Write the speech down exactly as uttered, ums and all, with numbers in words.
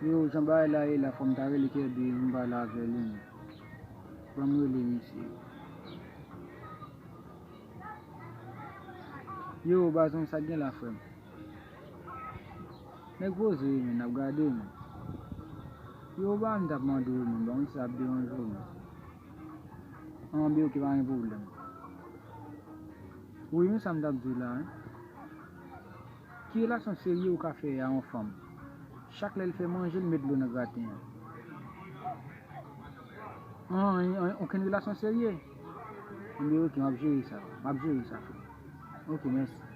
Yo, jan bagay la ye la, fò m ta rele Kèbi, m pale avè li menm. Ban m rele misye. Yo, baz mwen, sa k gen la, frè m? Nèg poze wi, men, n ap gade, men. Yo, ba m t ap mande w, men, bon, sa ap deranje w, men. Anben, oke, pa gen pwoblèm. Wi, men sa m t ap di w la, wi. Ki relasyon serye ou ka fè a yon fanm? Chak lè l fè manje, l met dlo nan graten an. An, an, okenn relasyon serye? Anben, oke, m ap jere sa. M ap jere sa, frè. Oke, mèsi.